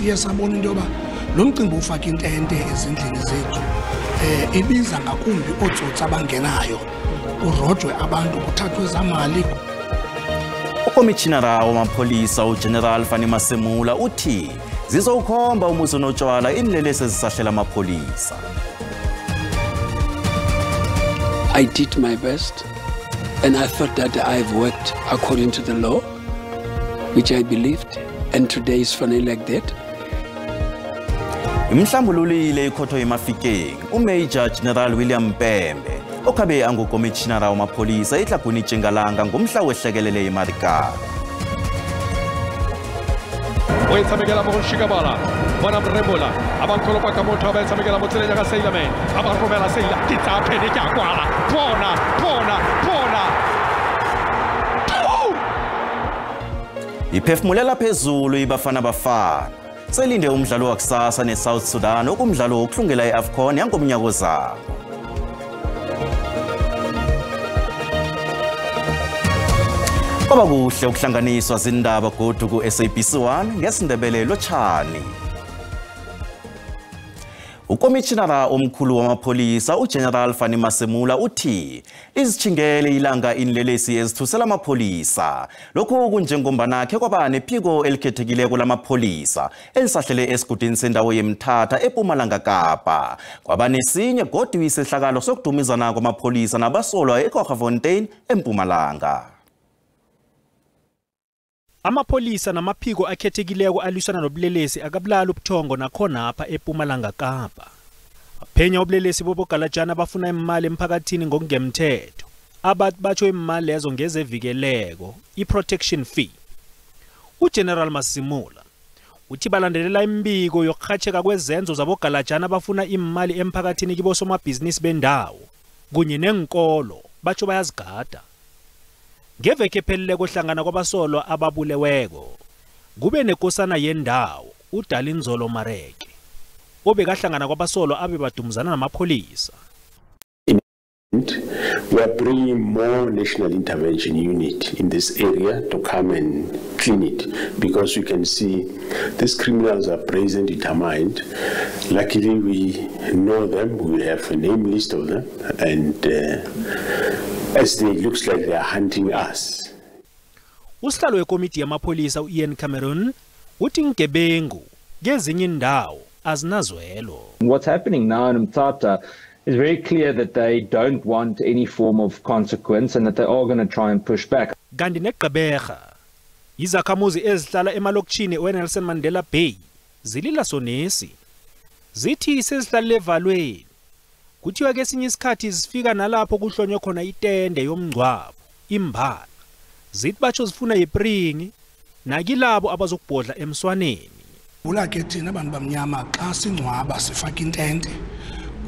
Siye sabona into yoba lo mcimbi ufaka intente ezindlini zethu ibiza ngakumbi ootsotsi abangenayo, kurojwe abantu, kuthathwe zamali. Ukomishinara wamapholisa uGeneral Fannie Masemola uthi zizowukhomba umuzi onotshwala iinlelesi ezisahlela amapholisa. I did my best and I thought that I've worked according to the law, which I believed, and today is funny like that. Imhlambululile ikhotho yeMafikeng uMajor General William Mpembe okhabe angukomishinara wamapholisa eTlhagwini Tjingalanga ngomhla wehlekelele eMarikana. O etshamekela mo go Shikabala, bona Mrebola, abankolopa ka motho ba etshamekela mo tseleng ya ga Seila men, a ba romela Seila, ke tsaya phene ke a kwala, bona, bona, bona. Iphefumulela phezulu iBafana Bafana. Selinde umdlalo wakusasa neSouth Sudan okumdlalo wokuhlungela iAFCON yangomnyaka ozayo. Kwaba kuhle ukuhlanganiswa zindaba godu ku-SABC 1 ngesiNdebele lotshani. Ukomishinara omkhulu wamapholisa uGeneral Fannie Masemola uthi lizitshingele ilanga inlelesi ezithusela amapholisa. Lokhu kunjengombana khe kwaba nephiko elikhethekileko lamapholisa elisahlele esigodini sendawo yeMthatha eMpumalanga Kapa. Kwaba nesinye godu isehlakalo sokudumizana kwamapholisa nabasolwa eKwaggafontein eMpumalanga. Amapholisa namaphiko akhethekileko alwisana nobulelesi akabulali ubuthongo nakhona apha eMpumalanga Kapa. Aphenya ubulelesi bobogalajana abafuna imali emphakathini ngokungemthetho. Abathi batsho imali lezo ngezevikeleko, i-protection fee. UGeneral Masemola uthi balandelela imibiko yokuqhatsheka kwezenzo zabogalajana abafuna imali emphakathini kibosomabhizinisi bendawo kunye nenkolo, batsho bayazigada. Ngeveke ephelileko hlangana kwabasolwa ababuleweko kube nekosana yendawo uDalinzolo Mareke obekahlangana kwabasolwa abebadumuzana namapholisa. We are bringing more national intervention unit in this area to come and clean it, because you can see these criminals are brazen, determined. Luckily we know them, we have a name list of them, and as they looks like they are hunting us. Usihlalo wekomiti yamapholisa uIan Cameron uthi ingebengu kezinye indawo azinazwelo. What's happening now in Mthatha is very clear that they don't want any form of consequence and that they are going to try and push back. Kanti neGqeberha izakhamuzi ezihlala emalokishini weNelson Mandela Bay zilila sonesi, zithi sezihlalele evalweni. Kuthiwa kesinye isikhathi zifika nalapho kuhlonywe khona itende yomngcwabo imbala, zithi batsho zifuna ipringi nakilabo abazokubhodla emswaneni. Bula ke thina abantu bamnyama xa singcwaba sifaka intente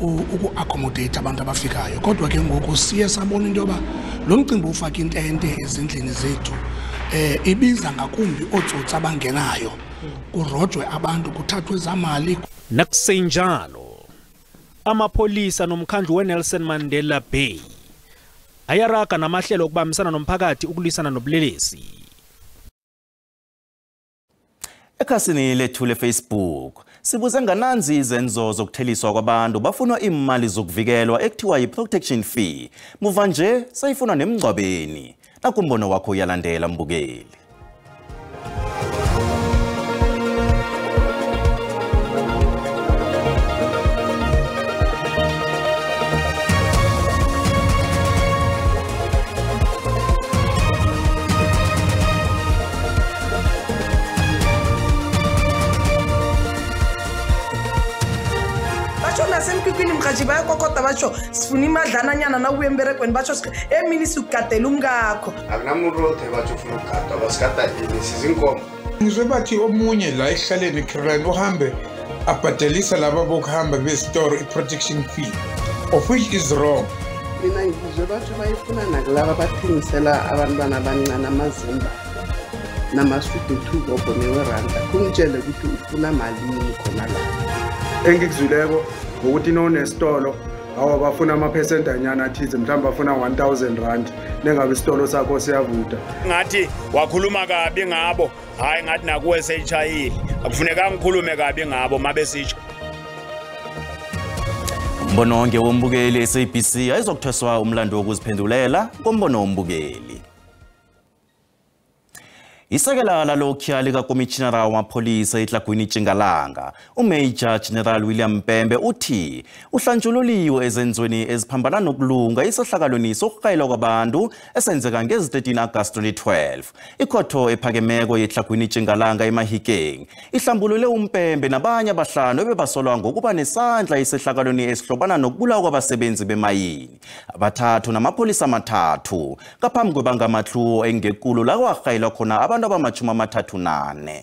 uku-accommodate abantu abafikayo, kodwa ke ngoku siye sabona into yoba lo mcimbi ufaka intente ezindlini zethu ibiza ngakumbi ootsotsi abangenayo, kurojwe abantu, kuthathwe zamali. Nakusenjalo amapholisa nomkhandlu weNelson Mandela Bay ayaraga namahlelo okubambisana nomphakathi ukulwisana nobulelesi. Ekhasini lethu leFacebook sibuze ngananzi izenzo zokutheliswa kwabantu bafunwa imali zokuvikelwa ekuthiwa yi-protection fee. Muva nje sayifunwa nemngcwabeni. Nakumbono wakho uyalandela mbukeli. Nasemkhukhwini mhaji bayakokota batsho sifuna imadlananyana nawubuya emberegweni batsho emini sikugadela umkakho. Akunamuntu othe batsho ufuna ukugadwa, basigada yini sizinkomo. Ngizwe bathi omunye la ekuhlaleni eKirani uhambe abhadelisa laba bokuhamba besitoro i-protection fee, of which is wrong. Mina ngizwe batsho bayifuna nakulaba bathengisela abantwana abancane amazimba namasudi 2 neweranda, kungitshele ukuthi ufuna malini khona la. Engikuzwileko ngokuthi nonesitolo Awa bafuna amaphesentanyana athize, mhlawumbe bafuna 1000 rand nengabe isitolo sakho siyavuda. Ngathi wakhuluma kabi ngabo, hayi ngathi nakuwe seyitshayile. Akufuneka ngikhulume kabi ngabo mabesitsho. Umbono ngewombukeli SABC ayizokuthweswa umlando wokuziphendulela kombono wombukeli. Isekela lalokhu likakomishinara wamapholisa eTlagwini Tjingalanga, uMajor General William Mpembe uthi uhlanjululiwe ezenzweni eziphambana nokulunga isehlakalweni sokukrayelwa kwabantu esenzeka ngezi-13 August 2012. Ikhotho ephakemeko yeTlagwini Tjingalanga eMahikeng ihlambulule uMpembe nabanye abahlanu ebebasolwa ngokuba nesandla esehlakalweni esihlobana nokubulawa kwabasebenzi bemayini abathathu namapholisa amathathu ngaphambi kwebangamahluwo engekulu la kwakrayelwa khona abantu abama-34.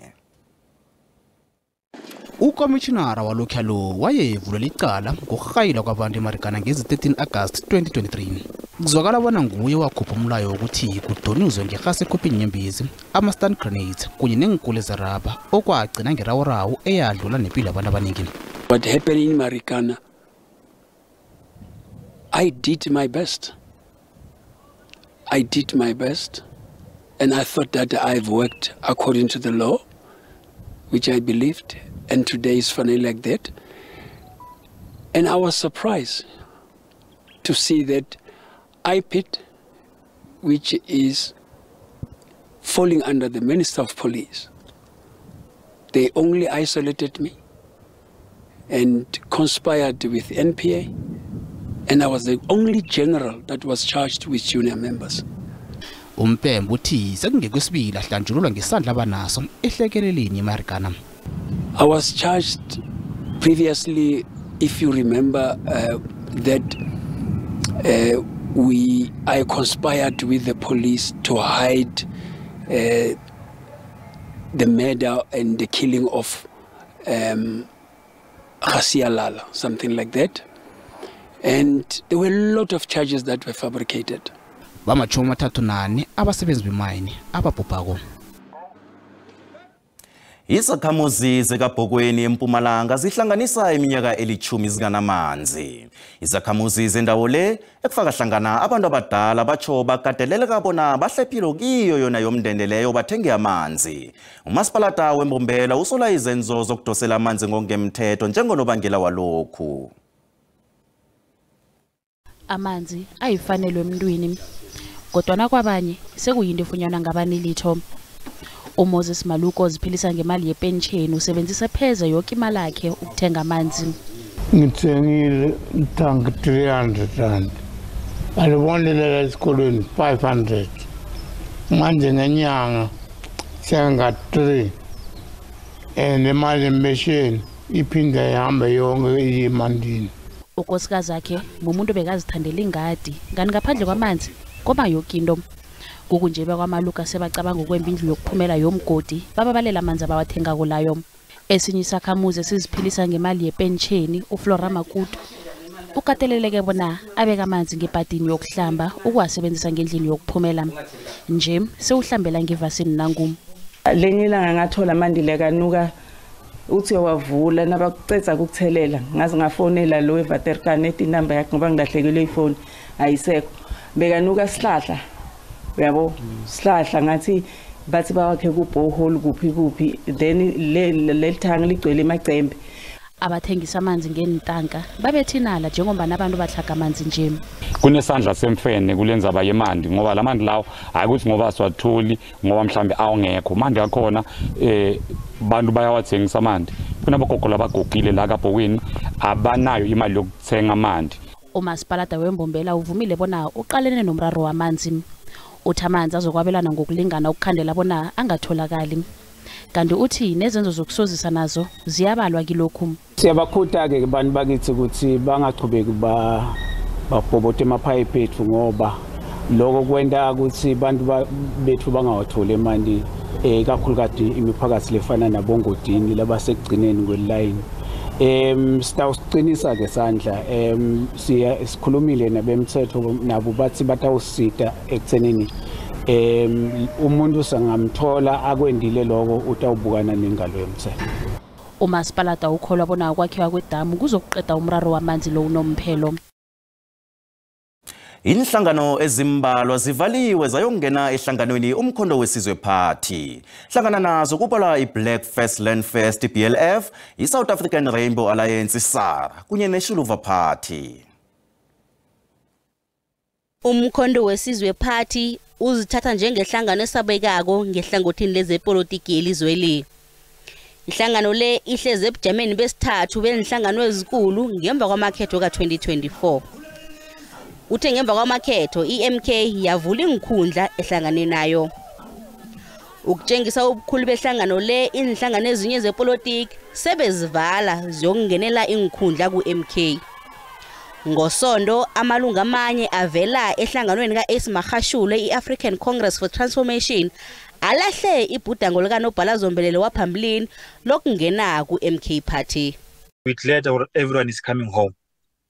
Ukomishinara walokhu lo wayevulela icala ngokurhayilwa kwabantu eMarikana ngezi-13 August 2023. Kuzwakala bona nguye wakhupha umlayo wokuthi kudonuzwe ngerhasi ekhupha iinyembezi, ama-stun grenades kunye neenkule zerabha okwagcina ngerawurawu eyadlula nempilo yabantu abaningi. What happened in Marikana, I did my best. I did my best. And I thought that I've worked according to the law, which I believed, and today is finally like that. And I was surprised to see that IPID, which is falling under the Minister of Police, they only isolated me and conspired with NPA, and I was the only general that was charged with junior members. Umpembe uthi sekungekwesibili ahlanjululwa ngesandla abanaso ehlekeleleni eMarikana. I was charged previously, if you remember, that I conspired with the police to hide the murder and the killing of Lala, something like that. And there were a lot of charges that were fabricated. Bama-34 abasebenzi bemayini ababhubhako. Izakhamuzi zikaBhokweni eMpumalanga zihlanganisa iminyaka eli-10 zinganamanzi. Izakhamuzi zendawo le ekufaka hlangana abantu abadala batsho bakateleleka bona bahlephile kiyo yona yomndende leyo bathenge amanzi. Umasipalata weMbombela usola izenzo zokudosela amanzi ngokungemthetho njengonobangela walokhu. Amanzi ayifanelwe emntwini, kodwana kwabanye sekuyinto efunyanwa ngabanilitho. uMoses Maluko oziphilisa ngemali yepensheni usebenzisa pheze yoke imali yakhe ukuthenga amanzi. Ngithengile itanki 300 rand, alibondelela esikolweni 500, manje ngenyanga senga 3, and imali yempesheni iphinde ihambe yonke iye emandini. Unkosikazi wakhe mumuntu bekazithandela ingadi, kanti ngaphandle kwamanzi koma yoke into. Kukunje bekwamaluka sebacabanga ukwemba indlu yokuphumela yomgodi bababalela amanzi abawathengako layo. Esinye isakhamuzi esiziphilisa ngemali yepensheni uFlora Makutu ukateleleke bona abeke amanzi ngebhadini yokuhlamba ukuwasebenzisa ngendlini yokuphumela. Nje sewuhlambela ngevasini nangu. Lenye ilanga ngathola amandile kanuka uthi wavula nabakucetha ukuthelela, ngaze ngafonela lo eVaterkanet inamba yakhe ngoba ngilahlekelwe ifoni ayisekho. Bekanuka sihlahla, uyabo, sihlahla ngathi bathi bawakhe ku borehole kuphi kuphi, then leli thangi ligcwele emacembe. Abathengisa amanzi ngentanka babethinala njengoba nabantu bahlaga amanzi nje. Kunesandla semfene kulenza abayemandi ngoba lamandi lawo ayikuthi ngoba siwatholi ngoba mhlambe awungekho mandi akhona bantu bayawathengisa amandi. Kunabogogo labagogile la kaBhokweni abanayo imali yokuthenga amandi. Umasipalata weMbombela uvumile bona uqalene nomraro wamanzi. Uthi amanzi azokwabelana ngokulingana ukukhandela bona angatholakali. Kanti uthi nezenzo zokusozisa nazo ziyabalwa kilokhu. Siyabakhutha-ke abantu bakithi ukuthi bangachubeki babhobote emaphayiphi ethu ngoba lokho kwenta ukuthi abantu bethu bangawatholi emanti, ikakhulukati imiphakathi lefana nabongodini labasekugcineni kwelayini. Sitawusiqinisa ke sandla, sikhulumile nabemthetho nabo bathi batawusita ekuthenini umuntu sangamthola akwendile lokho utawubukana nengalo yomthetho. Umasipalata ukholwa bona ukwakhiwa kwedamu kuzokuqeda umraro wamanzi lo unomphelo. Inhlangano ezimbalwa zivaliwe zayongena ehlanganweni Umkhonto Wesizwe Party. Hlangana nazo kubalwa iBlack First Land First BLF, iSouth African Rainbow Alliance SARA kunye neShuluva Party. Umkhonto Wesizwe Party uzithatha njengehlangano esabekako ngehlangothini lezepolitiki elizweni. Inhlangano le ihleze ebujameni besithathu benhlangano ezikulu ngemva kwamakhetho ka-2024. Uthe ngemva kwamakhetho iMK yavula inkhundla ehlangane nayo. Ukutshengisa ubukhulu behlangano le, inhlangano ezinye zepolitiki sebezivala ziyokungenela inkhundla ku-MK. Ngosondo amalungu amanye avela ehlanganweni ka-Ace Magashule i-African Congress for Transformation alahle ibhudango likanobhala zombelele waphambilini lokungena ku-MK Party. We're glad everyone is coming home.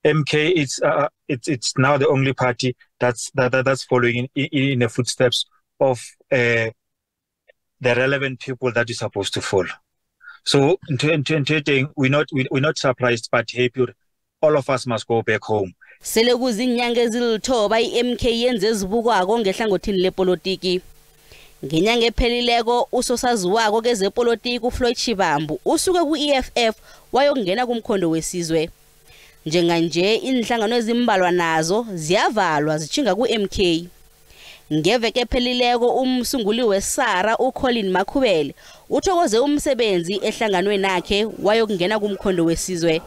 MK it's now the only party that's following in the footsteps of the relevant people that you're supposed to follow. So we're not surprised, but happy. All of us must go back home. Sele kuzinyanga ezilithoba iMK yenze ezibukwako ngehlangothini lepolitiki. Ngenyanga ephelileko usosaziwako kezepolitiki uFloyd Shivambu usuke ku-EFF wayokungena kumkhondo wesizwe. Njenganje inhlangano ezimbalwa nazo ziyavalwa zichinga ku-MK. Ngeveke ephelileko umsunguli weSARA uColin Makhubele uthokoze umsebenzi ehlanganweni yakhe wayokungena kumkhondo wesizwe.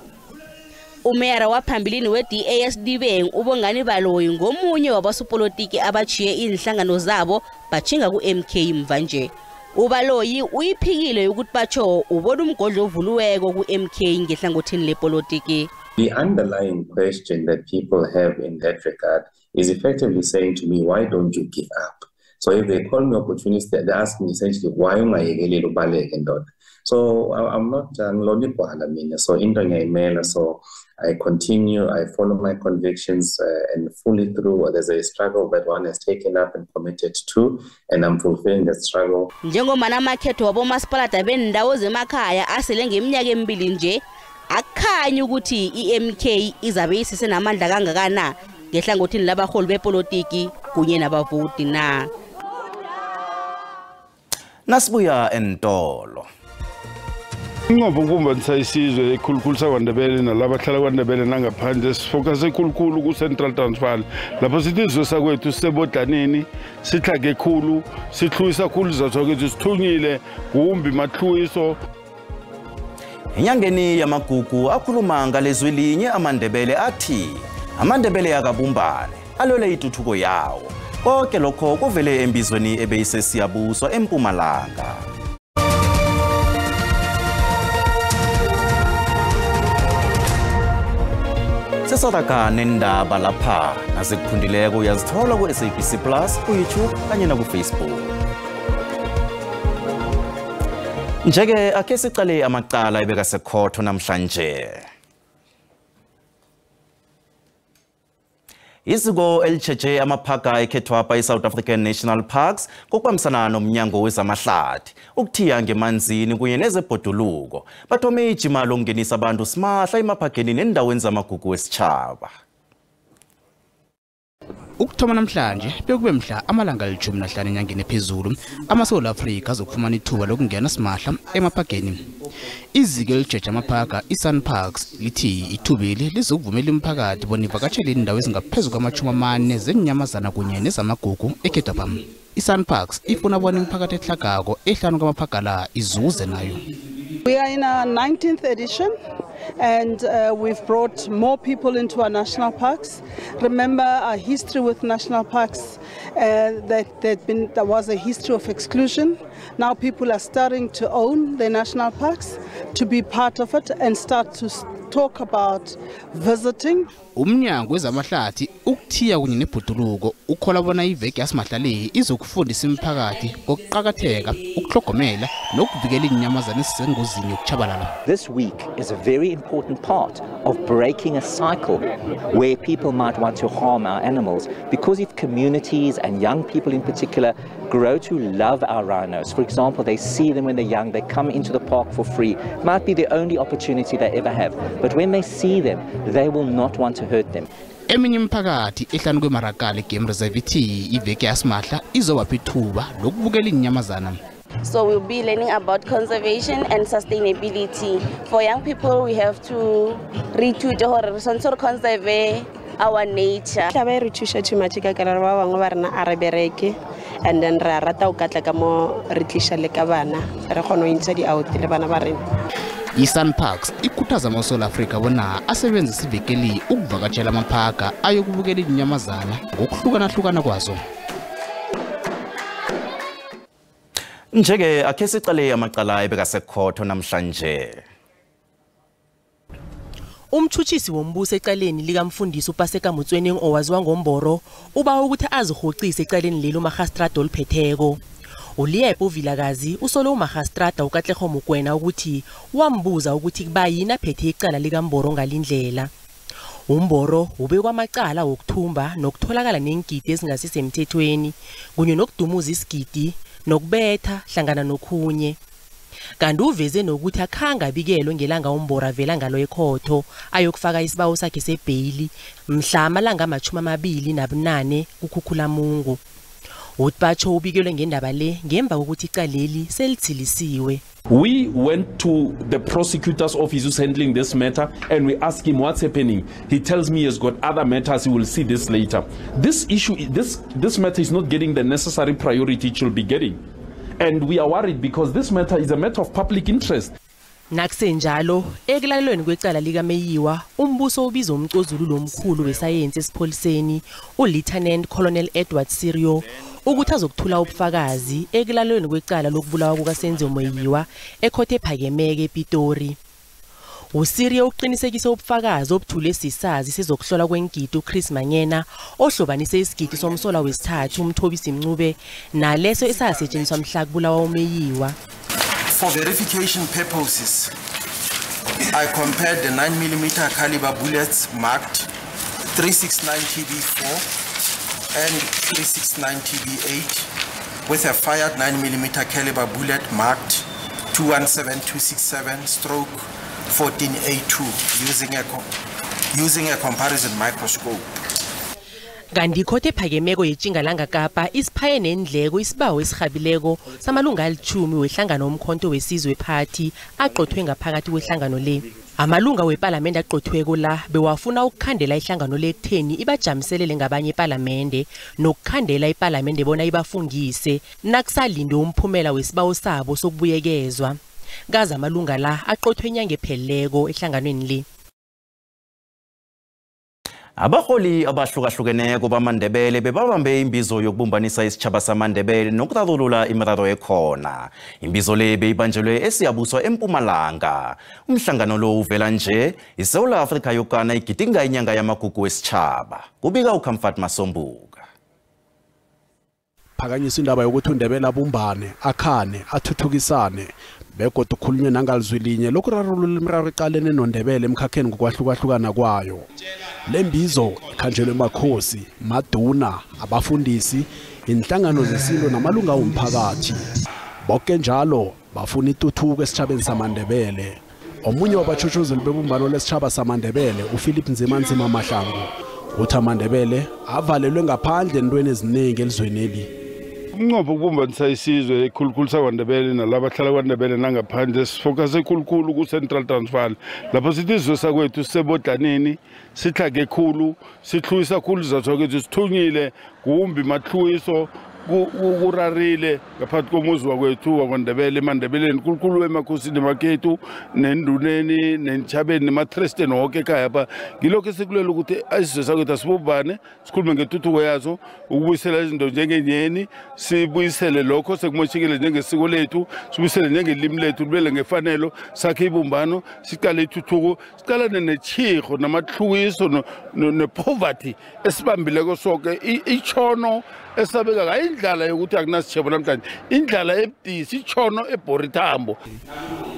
Umeyara waphambilini we-DA Dibeng uBongani Baloyi ngomunye wabasopolitiki abachiye inhlangano zabo bachinga ku-MK mvanje. Ubaloyi uyiphikile ukuthi batsho ubona umgodlo ovuliweko ku-MK ngehlangothini lepolitiki. The underlying question that people have in that regard is effectively saying to me, why don't you give up? So if they call me opportunist, they ask me essentially, why ungayekeleli ubaleke ndoda? So I'm not ngilona igwala mina, so into ngiyayimela, so I continue, I follow my convictions and fully through. There's a struggle that one has taken up and committed to, and I'm fulfilling that struggle. Njengomana amakhetho wabomasipalata bendawo zemakhaya asele ngeminyaka emibili nje, akukhanyi ukuthi iMK izabe isesenamandla kangakana ngehlangothini labaholi bepolitiki kunye nabavoti na. Nasibuya entolo. Inqobo ukumbanisa isizwe ekhulukhulu sakwaNdebele nalabahlala kwaNdebele nangaphandle sifocus ekhulukhulu ku-Central Transvaal lapho sithi isizwe sakwethu sisebodlaneni sihlake khulu sihluyisa khulu izathu kwethu sithunyile kumbi mathluwiso. Enyangeni yamagugu akhuluma ngalezwi linye amaNdebele athi amaNdebele akabumbane alwele ituthuko yawo. Konke lokho kuvele embizweni ebeyisesiyabuswa eMpumalanga. Sesodaka nendaba lapha nazikuphundileko uyazithola ku-SABC Plus, ku-YouTube kanye naku-Facebook. Njeke ake sicale amacala ebekasekhotho namhlanje. Iziko elitsheje amaphaka ekhethwapha i-South African National Parks ngokubambisana nomnyango wezamahlathi ukuthiya ngemanzini kunye nezebhoduluko bathome ijima lokungenisa abantu simahla emaphakeni nendaweni zamagugu wesitjhaba. Ukuthoma namhlanje bekube mhla amalanga 15 enyangeni ephezulu amaSouth Africa azokufumana ithuba lokungena simahla emaphakeni. Iziko elijeje amaphaka iSANParks lithi ithubeli lizokuvumela imiphakathi bona ivakatshele indawo ezingaphezu kwama-40 zenyamazana kunye nezamagugu ekhethwapha. iSANParks ifuna bona imiphakathi ehlagako ehlanu kwamaphaka la izuze nayo. We are in our 19th edition and we've brought more people into our national parks. Remember our history with national parks, there was a history of exclusion. Now people are starting to own their national parks, to be part of it and start to talk about visiting. Umnyango wezamahlathi ukuthiya kunye nebhoduluko ukhola bona iveki yasimahla le izokufundisa imiphakathi ngokuqakatheka ukuhlogomela nokuvikela iinyamazana ezisengozini yokutshabalala. This week is a very important part of breaking a cycle where people might want to harm our animals, because if communities and young people in particular grow to love our rhinos, for example, they see them when they're young, they come into the park for free, it might be the only opportunity they ever have, but when they see them, they will not want to hurt them. Eminye imiphakathi ehlanu kweMarakale Game Reserve ithi iveke yasimahla izobapha ithuba lokubukela iinyamazana. So we'll be learning about conservation and sustainability. For young people, we have to rethute gore re tshwanetse re conserve our nature. Tla ba e re thuša too much ka kare ba bangwe ba rena a re bereke, and then re a rata o katla ka mo re tliša le ka bana re kgone go intsha di-out le bana ba rena. I-SANParks ikhuthaza amaSouth Africa bona asebenzise ivekeli ukuvakatshela amaphaka ayokubukela iinyamazana ngokuhlukanahlukana kwazo. Nje-ke akhe siqale amacala ebekasekhotho namhlanje. Umtshutshisi wombuso ecaleni likamfundisi uPaseka Motsoeneng owaziwa ngoMboro uba ukuthi azihocise ecaleni leli uMahastrada oluphetheko. uLiepo uVilakazi usolo uMahastrada uKatlego Mokoena ukuthi wambuza ukuthi kuba yini aphethe icala likaMboro ngalindlela. UMboro ubekwa amacala wokuthumba nokutholakala neengidi ezingasisemthethweni kunye nokudumuza isigidi nokubetha hlangana nokhunye. Kanti uveze nokuthi akhange abikelwe ngelanga uMboro avela ngalo ekhotho ayokufaka isibawo sakhe sebheyili mhla amalanga 28 kuKhukhulamungu. Uthi batsho ubikelwe ngendaba le ngemva kokuthi icaleli selithilisiwe. We went to the prosecutor's office who's handling this matter and we asked him what's happening. He tells me he's got other matters, he will see this later. This issue, this matter is not getting the necessary priority it should be getting. And we are worried because this matter is a matter of public interest. Nakusenjalo, ekulalelweni kwecala likaMeyiwa, umbuso ubiza umcozululo omkhulu wesayensi esipholiseni, uLieutenant Colonel Edward Sirio, ukuthi azokuthula ubufakazi ekulalelweni kwecala lokubulawa kukaSenzo Meyiwa ekhothe ephakemeke ePitori. uSirio uqinisekise ubufakazi obuthule sisazi sezokuhlola kwengidi uChris Manyena ohlobanise isigidi somsolwa wesithathu uMthobisi Mncube naleso esasetshenziswa mhla kubulawa uMeyiwa. For verification purposes, I compared the 9mm caliber bullets marked 369 TB4 and 369 TB8 with a fired 9mm caliber bullet marked 217267/14A2 using a comparison microscope. Kanti ikhothe ephakemeko yeTjingalanga Kapa isiphaye nendleko isibawo esirhabileko samalunga ali-10 wehlangano Umkhonto weSizwe Party aqothwe ngaphakathi kwehlangano le. Amalunga wepalamende aqothweko la bewafuna ukukhandela ihlangano le ekutheni ibajamiselele ngabanye epalamende nokukhandela ipalamende bona ibafungise nakusalindwe umphumela wesibawo sabo sokubuyekezwa. Kaze amalunga la aqothwe inyanga epheleleko ehlanganweni le. Abaholi abahlukahlukeneko bamaNdebele bebabambe imbizo yokubumbanisa isitjhaba samaNdebele nokurarulula imiraro ekhona. Imbizo le beyibanjelwe eSiyabuswa eMpumalanga. Umhlangano lo uvela nje iSouth Africa yokana igidinga inyanga yamagugu wesitjhaba. Kubika uComfort Masombuka. Phakanyisa indaba yokuthi uNdebele abumbane, akhane, athuthukisane begodu kukhulunywe nangalizwi linye lokurarulula imiraro eqalene noNdebele emkhakheni ngokwahlukahlukana kwayo. Le mbizo ikhanjelwe makhosi, maduna, abafundisi, inhlangano zesintu namalunga womphakathi. Bonke njalo bafuna ituthuko esitjhabeni samaNdebele. Omunye wabatshutshuzi bebumbano lesitjhaba samaNdebele uPhilip Nzimanzima Mahlangu uthi amaNdebele avalelwe ngaphandle entweni eziningi elizweneli. Umnqopho ukubumbanisa isizwe ekhulukhulu sakwaNdebele nalaba abahlala kwaNdebele nangaphandle, sifocuse khulukhulu ku-Central Transvaal lapho sithi isizwe sakwethu sisebodlaneni, sitlhage khulu, sitlhuwisa khulu izathu kwethu, sithunyile kumbi matlhuwiso kurarile ngaphakathi komuzi wakwethu wakwaNdebele emaNdebeleni khulukhulu emakhosini makethu nenduneni nentshabeni nematresteni woke ekhaya pha. Ngilokho esikulela ukuthi isizwe sakwethu asibumbane, sikhulume ngentuthuko yazo, ukubuyisela izinto njengenyeni, sibuyisele lokho sekumoshekile njengesiko lethu, sibuyisele njengelimi lethu libele ngefanelo, sakhe ibumbano, siqale ithuthuko, siqalane nechirho namatlhuwiso nepoverty esibambileko soke, ichono esabeka indlala yokuthi akunasitshebo namhlanje, indlala ebudisi, ichono ebhorithambo.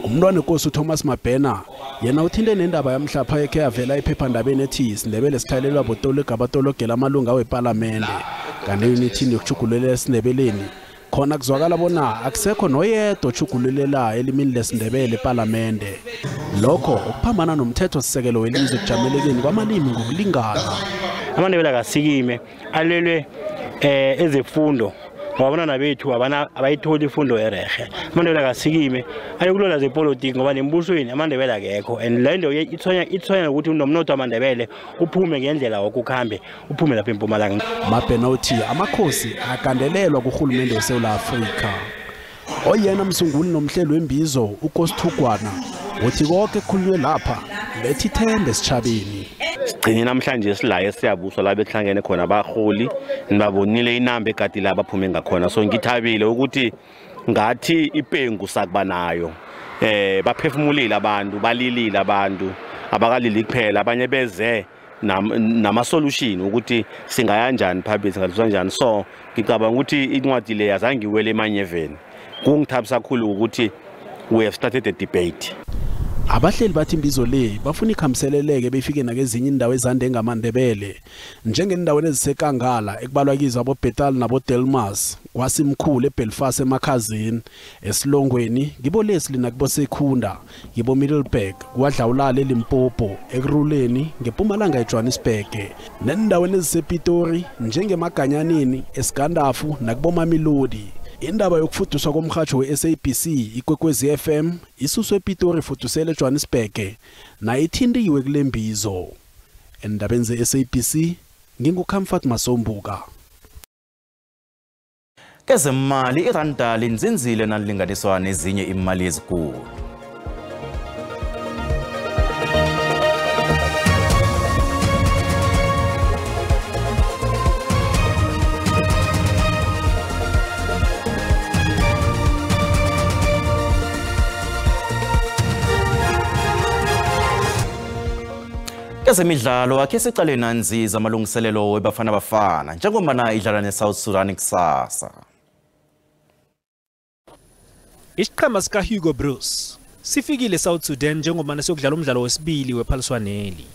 Umntwana wenkosi uThomas Mabhena yena uthinte nendaba yamhlapha ekhe yavela ephephandabeni ethi isiNdebele sithayelelwa botologa abatologela amalunga wepalamende kanti eyunithini yokutshugulela esiNdebeleni Khona kuzwakala bona akusekho noyedwa otjhugululela elimini lesiNdebele ePalamende. Lokho okuphambana nomthetho-sisekelo welizwe ekujamelekeni kwamalimi ngokulingana. AmaNdebele akasikime alelwe ezefundo ngoba abantwana bethu abayitholi ifundo erehe. AmaNdebele akasikime ayokulwela zepolitiki ngoba nembusweni amaNdebele akekho, and le nto itshwenya nokuthi nomnotho wamaNdebele uphume ngendlela woke ukhambe uphume lapha eMpumalanga. Mabhena uthi amakhosi agandelelwa kurhulumende weSewula Afrika. Oyena msunguli nomhleli wembizo uKosithugwana uthi konke kukhulunywe lapha lethi ithembe esitshabeni. Sigcine namhlanje silaye esiyabuswa la behlangene khona abaholi nibabonile inamba egadi la baphume ngakhona, so ngithabile ukuthi ngathi ipengu sakuba nayo. Baphefumulile abantu, balilile abantu, abakalili kuphela, abanye beze nama solution ukuthi singaya kanjani phambili, singadlula kanjani. So ngicabanga ukuthi incwadi le azange iwele emanyeveni. Kungithabisa kakhulu ukuthi we have started a debate. Abahleli bathi imbizo le bafuna ikhambiseleleke befike nakezinye indawo ezande ngamaNdebele njengendaweni ezisekangala ekubalwa kizo aboBethal naboDelmas, kwaSimkhulu eBelfast, emakhazini, eSilongweni, ngibo Leslie nakuboSekhunda, ngibo Middleburg, kwaDlawulale eLimpopo, Ekuruleni ngeMpumalanga eJohannesburg, nendaweni ezisePitori njengemaganyaneni, eSigandafu nakuboMamelodi. Indaba yokufuduswa komhajo we-SABC Ikwekwezi FM isuswe ePitori ifudusele eJohannesburg nayo ithintiwe kule mbizo. Endabeni ze-SABC nginguComfort Masombuka. Kezemali iranda linzinzile nalilinganiswa nezinye imali ezinkulu. Ezemidlalo akhe siqale nanzi zamalungiselelo weBafana Bafana njengoba idlala neSouth Sudan kusasa. Isiqhema sika Hugo Broos sifikile South Sudan njengoba siyokudlala umdlalo wesibili wephaliswaneli.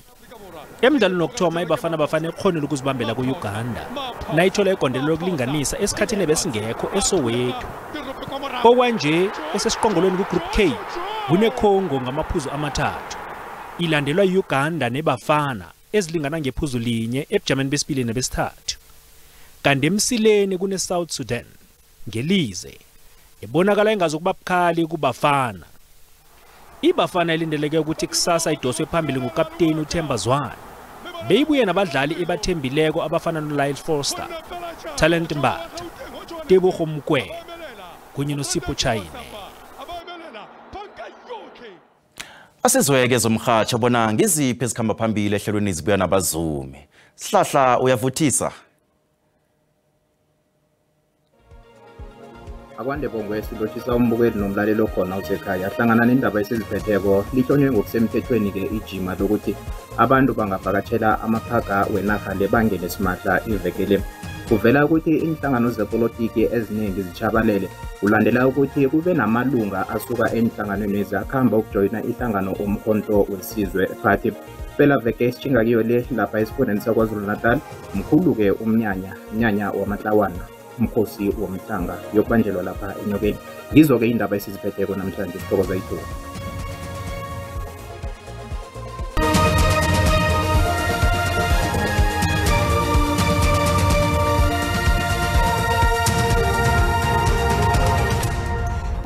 Emdlalweni wokuthoma iBafana Bafana ekhonile ukuzibambela ku-Uganda nayithola igondelo lokulinganisa esikhathini ebesingekho eSoweto. Okwanje esesiqongolweni ku-Group K kuneCongo ngamaphuzu 3. Ilandelwa i-Uganda neBafana ezilingana ngephuzu linye ebujameni besibili nebesithathu. Kanti emsileni kune-South Sudan ngelize ebonakala ingazokuba bukhali kuBafana. IBafana ilindeleke ukuthi kusasa idoswe phambili ngukapteni uThemba Zwane. Beyibuye nabadlali ebathembileko abafana noLyle Foster, Talent Mbatha, Tebogo Mokoena kunye noSipho Chaine. Asizweke zomrhatsho bona ngiziphi ezikhamba phambili ehlelweni zibuya nabazumi. Sihlahla uyavuthisa. Akwande Bongwe, silotshisa umbukeli nomlaleli okhona usekhaya. Hlangana nendaba esiziphetheko lihlonywe ngokusemthethweni-ke ijima lokuthi abantu bangavakatshela amaphaga wenarha le bangene simahla ivekele. Kuvela ukuthi inhlangano zepolitiki eziningi zitshabalele kulandela ukuthi kube namalunga asuka enhlanganweni ezakhamba ukujoyina ihlangano Umkhonto Wesizwe Party. Phela veke esitshinga kiyo le lapha esifundeni saKwaZulu-Natal mkhulu-ke umnyanya wamatlawana, umkhosi womhlanga yokubanjelwa lapha eNyokeni. Ngizo-ke indaba esiziphetheko namhlanje. Sithokoza ithuba.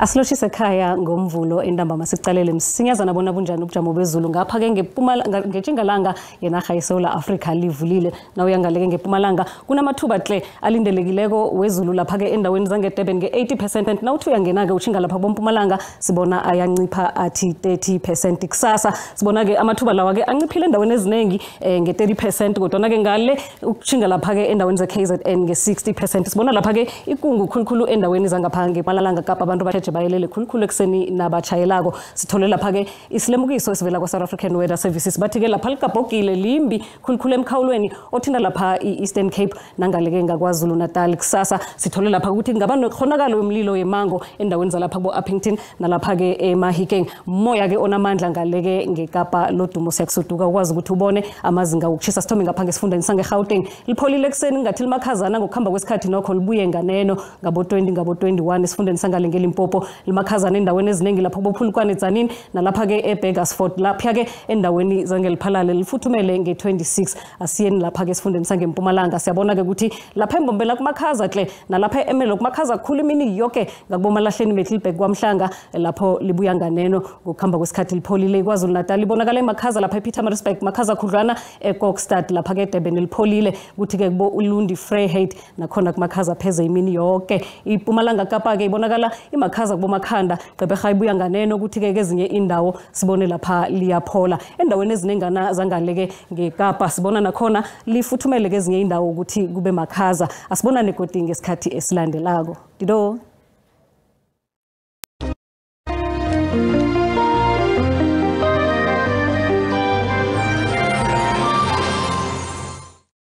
Asilotshise ekhaya ngomvulo entambama sicalele msinyazana bona bunjani ubujamo bezulu ngapha-ke ngetjingalanga yenarha yeSewula Afrika livulile. Nawuyangaleke ngePumalanga kunamathuba tle alindelekileko wezulu lapha-ke endaweni zangeDurban nge-80%. Nawuthi uyangena-ke utjhinga lapha bompumalanga sibona ayancipha athi 30%. Kusasa sibona-ke amathuba lawa-ke anciphile endaweni ezinengi nge-30%, kodwana-ke ngale ukutjhinga lapha-ke endaweni ze-KZN nge-60%. Sibona lapha-ke ikungu khulukhulu endaweni zangapha ngeMpumalanga Kapa abantu batjheje Batjheje bayelele khulukhulu ekuseni nabatshayelako. Sithole lapha-ke isilemukiso esivela kwa-South African Weather Services, bathi-ke lapha ligabhogile limbi khulukhulu emkhawulweni othinta lapha i-Eastern Cape nangaleke ngaKwaZulu Natal. Kusasa sithole lapha ukuthi kungaba nekhonakalo yomlilo yemango endaweni zalapha kubo-Upington nalapha-ke eMahikeng. Moya-ke onamandla ngaleke ngeKapa lodumo siyakusuduka ukwazi ukuthi ubone amazinga wokushisa. Sithome ngapha ngesifundeni sange-Gauteng, lipholile ekuseni ngathi limakhazana, ngokuhamba kwesikhathi nokho libuye nganeno ngabo-20 ngabo-21. Esifundeni sangale ngeLimpopo limakhazana endaweni eziningi lapho kubophulukwane Tzaneen nalapha-ke eBurgersfort. Lapha-ke endaweni zangeliphalale lifuthumele nge-26. Asiyeni lapha-ke esifundeni sangempumalanga, siyabona-ke ukuthi lapha eMbombela kumakhaza hle nalapha eMelo kumakhaza kukhulu imini yoke ngakubomalahleni Middelburg kwaMhlanga lapho libuya nganeno ngokuhamba kwesikhathi lipholile. KwaZulu Natal libonakala emakhaza lapha ePietermaritzburg, makhaza khudlwana eKokstad, lapha-ke eDurban lipholile, kuthi-ke kubo Ulundi Vryheid nakhona kumakhaza pheze imini yonke. IMpumalanga Kapa-ke ibonakala imakhaza kubomakhanda, Gqeberha ibuya nganeno, kuthi-ke kezinye indawo sibone lapha liyaphola. Endaweni ezinengana zangaleke ngeKapa sibona nakhona lifuthumele kezinye indawo ukuthi kube makhaza. Asibonane godi ngesikhathi esilandelako. Dido.